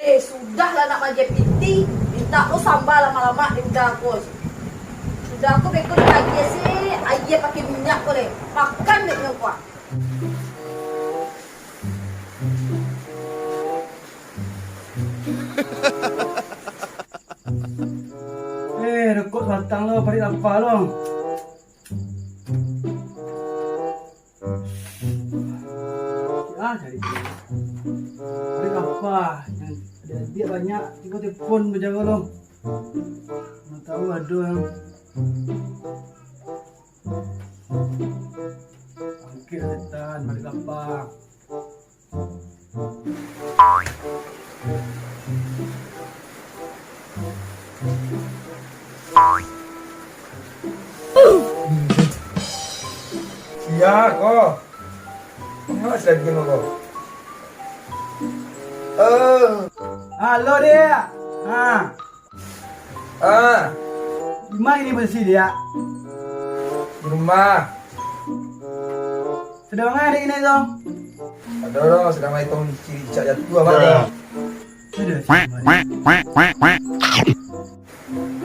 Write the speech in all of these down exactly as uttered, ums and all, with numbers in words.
Eh, sudahlah nak maja piti, mintak lo samba lamak-lamak di muka aku. Sudah aku beko ditagih si aia pakai minyak ko deh. Makan dek nyo kuah. Eh, rokok sabatang lo, paruik lapa lo. Ah, cari. Paruik lapa. Nan adik-adik banyak, tigo telepon bajago lo. Mana tahu ado yang angkek setan, paruik lapa. Sia ko? Manga lah sia ko? Eh. Halo, Dek. Ha. Ah. Di ma kini posisi, Dek? Di rumah. Sadang manga Dek kini tu? Ado lo, sadang maetong cicak jatuah, Bang. Sudah, sudah.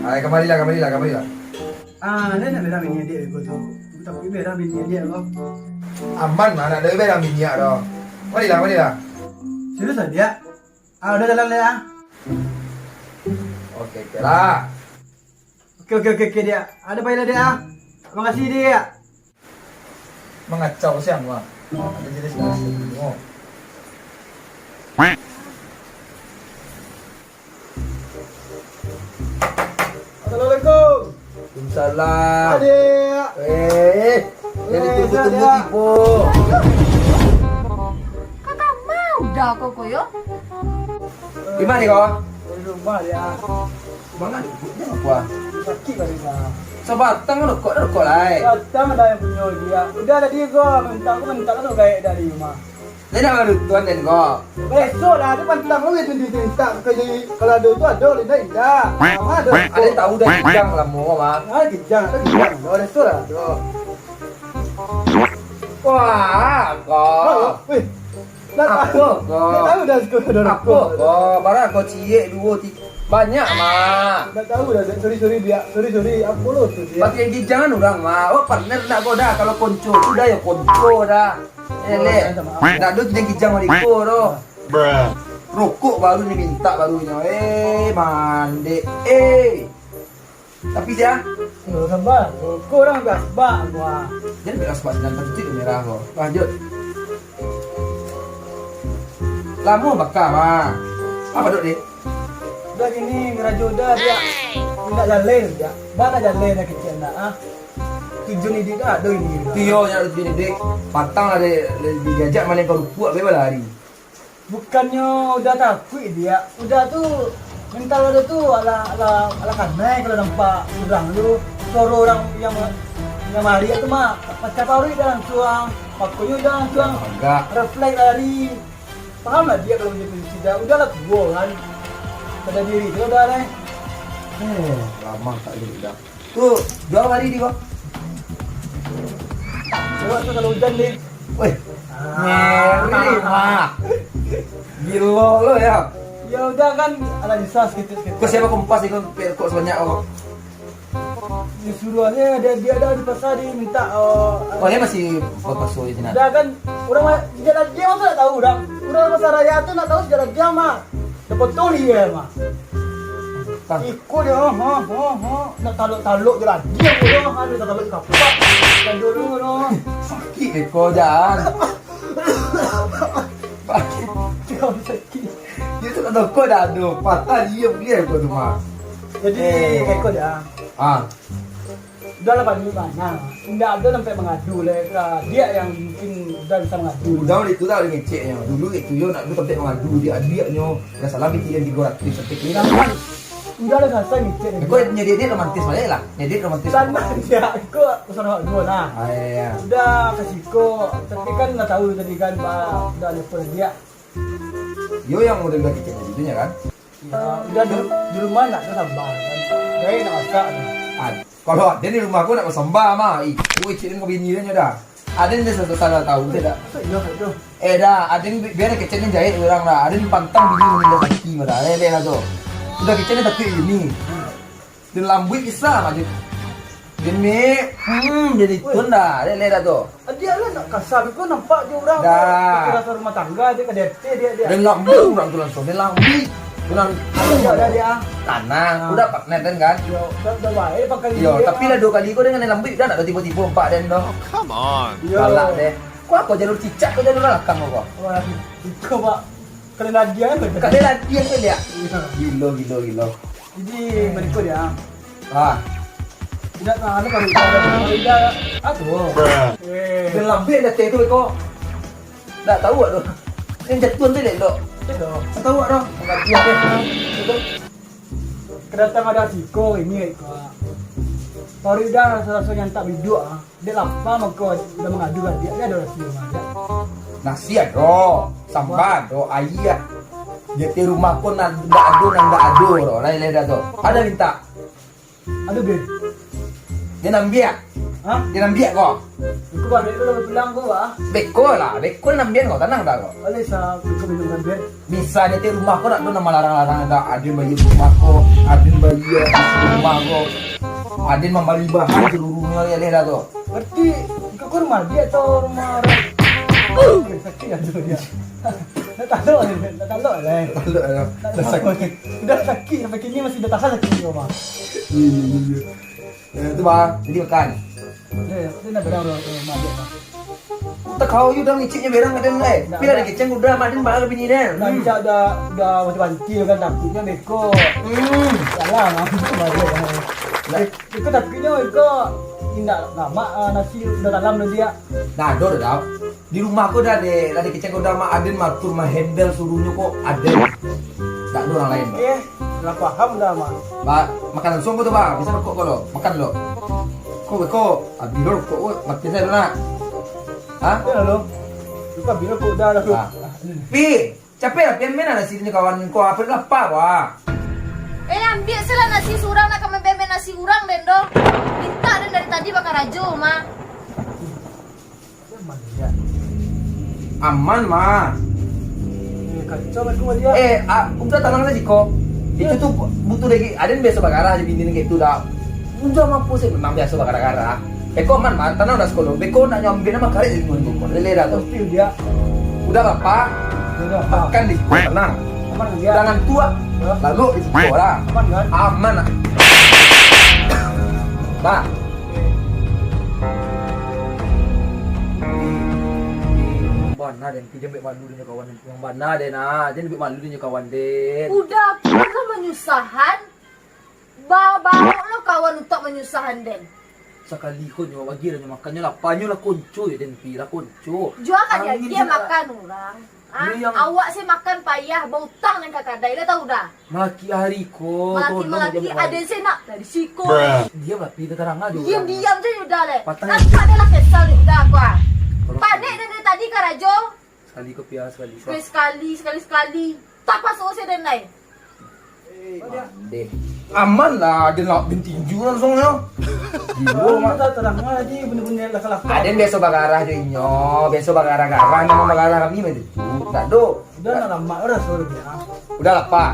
Ai, kamarilah, kamarilah, kamarilah. Ah, den nak berang minyak Dek ko tu. Aku takuik berang minyak Dek ko. Aman mah, nak ado berang minyak doh. Kamarilah, kamarilah. Serius lah, Dek? Ah, udah jalan, Dek, ah. Oke, oke lah. Oke, oke, oke, oke, Dek. Ado pai lah, Dek, ah. Makasih, Dek. Mangacau siang, wah. Ada jenis nasi. Oh. Assalamualaikum. Waalaikumsalam. Adik. Eh, yang ditunggu-tunggu tibo. Kakak mau dah kau koyo? Di mana kau? Di rumah dia. Manga duduk, jangan kuah. Sakik badan, Bang. Sabatang rokok, rokok lai. Sabatang ado yang punyo dia. Udah tadi ko, mintak ko, mintak ko gaek dari rumah. Lai dah baru tuan den ko. Besok lah, ado pantang lagi tu, tu, tu, mintak ka jadi, kalau ado tu ado, lai dah indak. Mama ado. Ado tahu dah kijang lamo, Bang. Ah, kijang, ado kijang. Ado besok lah, ado. Wah, ko. Oh, weh. Apo ko? Ndak tahu dah siko ado rokok. Apo ko? Barang ko ciek duo ti-, banyak mah. Ndak tahu dah, Dek. Sorry, sorry, Diak. Sorry, sorry. Apo lo tu, Diak? Bagi yang gijangan urang mah. Oh, partner ndak ko dah. Kalau konco tu dah ya konco dah. Eh, leh. Ndak ado gijang-gijang mah iko doh. Rokok baru ni mintak barunyo. Eh, mandek. Eh. Tapi sia? Yo, sabar. Ko urang ambiak asbak, wah. Jan ambiak asbak sinan, patuik merah ko. Lanjut. Lamo baka, mah. Apo dok, Dek? Udah gini, ngerajo udah, Diak. Indak jaleh, Diak. Bana jaleh dah kecek nak, ah. Tujuan iduik dah ado ini. Iyo, nyo tujuan iduik. Patang lah, Dek, diajak main karupuak, be balari. Bukannyo udah takuik, Diak. Udah tu, mental udah tu, alah, alah, alah kanai kalau nampak urang tu. Suaro urang yang, yang mariak tu mah, pacah paruik dah langsuang. Makonyo udah langsuang refleks lari. Paham lah Diak kalau macam tu, Diak. Udah lah tuo kan. Sadar diri tu udah, deh. Eh, lamo tak boleh dah. Tu, jauah hari ni, Bang. Lewat tu kalau hujan, Din. Weh, ngeri, mah. Gilo lo, ya. Ya udah kan, ala bisa seketik-seketik. Kau siapa kompas ni, kau pek rokok sebanyak kau? Disuruh aja, dia, dia ada di pasar, dia minta, eh, Oh, dia masih berpuasa di sana? Dah kan, orang ma-, sejak tadi dia masa nak tahu, dah. Orang pasar raya tu nak tahu sejak tadi, mah. Dah potong dia, mah. Tah. Iko dia, ha, ha, ha. Nak talok-talok je lah. Diam je lah. Aduh, nak talok kapak. Dah dulu, no. Sakik iko, Jan. Sakik. Dia sakik. Dia tu nak dokok dah, aduh. Patah dia, dia iko tu, mah. Jadi, Eh. iko dah. Ah. Udah lah, Pak Dwi, Pak. Nah, indak ado sampai mangadu lah ka Diak yang mungkin udah bisa mangadu. Udah, itu dah ngeceknyo. Dulu itu yo nak ado sampai mangadu, Diak, adiaknyo. Udah salah pikiran tigo ratus sampai kini. Nah, kan. Udah lah selesai ngecek. Kau nyediak romantis balik lah. Nyediak romantis. Sana, Diak. Kau pesan awak dua lah. Ah, iya, iya. Udah kasih kau, tapi kan dah tahu tadi kan, Pak. Udah nelpon Diak. Yo yang udah bilang kecek tadi tu, ya kan? Ya, udah di, di rumah nak ke sabar kan. Baik nak masak tu. Ah, kalau ada di rumah aku nak bersembah mah. Ih, ui, cik ni kau bini dia dah. Aden dah salah, salah tahu, dah. Maksud iyo, maksud iyo. Eh, dah, aden bi-, biar kecek ni jahit urang dah. Aden pantang bini maninggal sakik mah dah. Leh, leh lah tu. Udah kecek ni tapi ini. Dan lambuik bisa mah, Dik. Demi, hmm, jadi Woi. Tun dah. Leh, leh dah tu. Dia lah nak kasar, kau nampak je orang Dah. Kekerasan rumah tangga, dia K D R T, dia, dia. Dan lambuik urang tu langsung. Dan lambuik. Urang Ada, ada dia. Tanang. Ah. Udah partner kan? Yo, dah, dah baik, pakai Yo, dia. Tapi lah dua kali kau dengan lambuik, dah nak tiba-tiba empat dan dah. Oh, come on. Yo. Galak deh. Kau apa jalur cicak, kau jalur lakang kau? Wah, itu, Pak. Kalian latihan, Pak. Kalian latihan kan, ya? Iya. Gilo, gilo, gilo. Jadi, berikut ya. Ah. Tidak tahan, Pak. Tidak, ah, tu. Eh. Dan lambuik dah tu, kau. Tak tahu tu. Yang jatuh tu, dek, dok. Betul. Tak tahu tu. Latihan, eh. Betul. Kedatangan ado siko ini, Kak. Farida rasa-rasa nyantak biduak, ah. Dek lapa mako udah mangadu ka adiak, dek ado nasi rumah adiak. Nasi ado, samba ado, aia. Di rumah ko nan ndak ado, nan ndak ado, ro. Lain-lain dah tu. Ada minta? Ado, Bin. Dia nambiak. Hah? Dia nambiak ko. Aku balik dulu, pulang ko, ah. Beko lah, beko nambiak ko, tanang dah ko. Boleh sa, beko minum kan, Bin? Bisa dek rumah ko nak tu, nan malarang-larang dah. Aden bayia rumah ko, aden bayia rumah ko. Aden mambali bahan saluruhnyo, leh dah tu. Berarti, kau ko rumah dia atau rumah orang? Sakik lah tu dia. Nak talok ni, nak talok lah. Talok lah. Nak Dah talok. Sakik. Dah sakik sampai kini masih dah tahan sakik ni, Omar. Iya, iya, iya. Eh, tu, Bang. Jadi makan. Eh, tu nak berang rumah dia, Bang. Utak kau je udah ngiciknya berang, Aden, eh. Dah, Pila dah. Ada keceng udah, Aden, bang, bini dia. Dah, Hmm. Dah, dah, dah, banti-banti kan, takutnya beko. Hmm. Salah, Bang. Itu bahaya, Bang. Nah. Beko takutnya, beko indak lama, ah, nasi udah dalam dah dia. Dah, dah, dah. Di rumah ko dah, Dek. Lah di kecek ko dah, Mak, Aden matur, mahendel suruhnyo ko Aden. Tak ada orang lain, Mak. Eh, lah paham dah, Mak. Ba, makan langsung ko tu, Bang. Bisa rokok ko lo. Makan lo. Ko, ko, habis lo rokok ko. Mati saya nak. Ha? Ya lo. Lupa bila ko dah dah. Ha. Pi, capek lah, pian main lah nasi ni kawan ko. Apa lapar, wah. Eh, ambiak se lah nasi surang, nak ka mambiak nasi urang den doh. Mintak den dari tadi bakarajo, mah. Aman, mah. Eh, kacau aku dia. Eh, ah, udah tanang lah siko. Itu tu butuh lagi. Aden biaso bagarah aja bini kayak itu dah. Udah mampu sih memang biaso bagarah-garah. Beko aman, mah. Tanang dah sekolah. Beko nak nyambil nama karet di rumah beko. Lele dah tu. Pasti dia. Udah, Bapak. Udah, Pak. Makan di siko, tenang. Aman dia. Jangan tua. Ya. Lalu di siko lah. Aman kan? Aman lah. Bah. Bana den, pi jan buek malu den jo kawan den. Yang bana den, ah, jan buek malu den jo kawan den. Udah, aku kan manyusahan. Ba-, baok lo kawan untuak manyusahan den. Sakali ko nyo, bagi lah nyo makan, nyo lapa, nyo lah konco yo den, pi lah konco. Jua ka Angin dia sudah. Makan urang. Ah, Iyo, yang awak se makan payah, bautang nan ka kadai lah, tahu dah. Malaki hari ko, Malaki, tolong malaki, jangan aden se nak dari siko. Diam lah, pi, tatarang aja. Diam, diam je udah leh. Patah. Nampak dia lah kesal ni, udah aku ah. Tolong. Panik dia dari tadi karajo. Sekali ko, pi ah, sekali ko. Sekali, sekali, sekali, sekali. Tak masuk se den lai. Deh. Aman lah, dia nak bintinju langsung nyo. Gilo, Mak. Tatarang aja, bener-bener lah salah. Aden biaso bagarah jo inyo, biaso bagarah-garah, memang bagarah kami mah itu. Tak do. Udah nak lamak udah suruh dia. Udah lapar.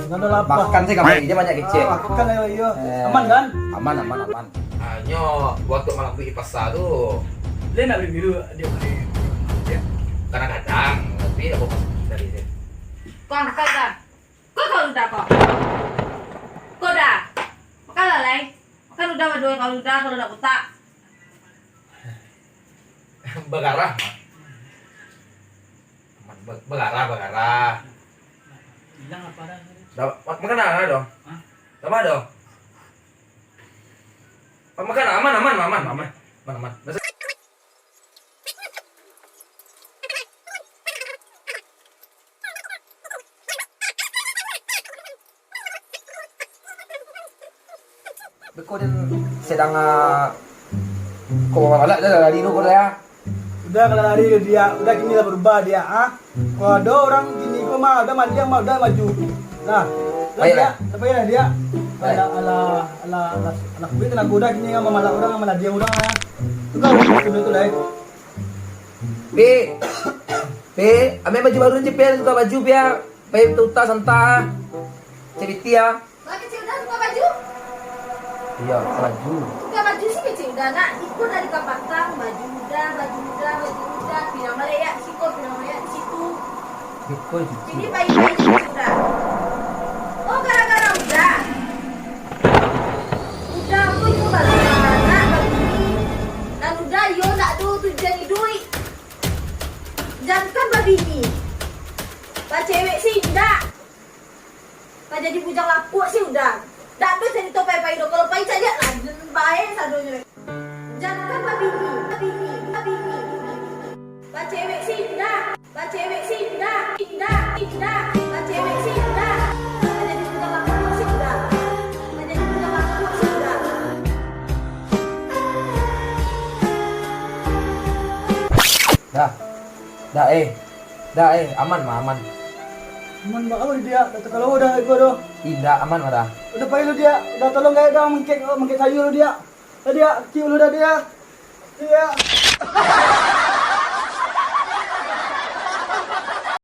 Udah lapar. Makan se kamari, dia banyak kecek. Ah, makan ayo, iyo. Eh. Aman kan? Aman, aman, aman. Ah, nyo waktu malam di pasar tu. Dia nak beli dulu, dia beli. Dia kadang-kadang, tapi dah bawa dari sini. Kau angkat dah. Kau, kau udah kau. Kau dah. Makanlah, Lai. Makan udah, baduo, kalau udah, kalau nak butak. Bagarah, Mak. Aman, ba-, bagarah, bagarah. Hilang apa dah? Dah, ma-, makan dah, dah, dong. Hah? Tambah, dong. Ma-, makan, aman, aman, aman, aman. Aman, aman. Dah se- Beko den sedang, ah, ko malak dah lari tu ko dah, ya. Udah kalau lari dia, udah kini lah berubah dia, ah. Kalau ada orang kini ko mah, udah mandi mah, udah maju. Nah, lah Baiklah. Dia, tak payahlah dia. Baik. Alah, alah, alah, alah, alah, kuih tenaga udah kini mah, malak orang, malah dia orang, ah. Tu kan, betul-betul lah, eh. Pi, Pi, ambiak baju baru se, Pi, tukar baju, Pi, ah. Pai tuta santa, ah. Cari Pi, ah. Lah kecil Uda tukar baju? Iyo, baju. Tukar baju se kecil Uda, nak. Iko dari kapatang, baju Uda, baju Uda, baju Uda. Pinang baliak di siko, pinang baliak di situ. Iko di situ. Kini pai-pai kecil Uda. Oh, gara-gara Uda. Uda ko iyo baranak babini. Nan Uda iyo ndak ado tujuan iduik. Jankan babini. Bacewek se indak. Ka jadi bujang lapuak se Uda. Dak ado carito pai-pai doh. Kalau pai caliak lah, bae sadonyo. Jankan babini, babini, babini. Bacewek se indak, bacewek se indak, indak, indak. Bacewek se indak. Ka jadi bujang lapuak se Uda. Ka jadi bujang lapuak se Uda. Dah. Dah, eh. Dah, eh. Aman mah, aman. Aman baa, Diak? Dah takalo Uda iko doh. Indak, aman mah dah. Uda pai lu, Diak. Uda tolong gaek dah mangkek, mangkek sayua lu, Diak. Dah, Diak. Kiuk lu dah, Diak. Diak.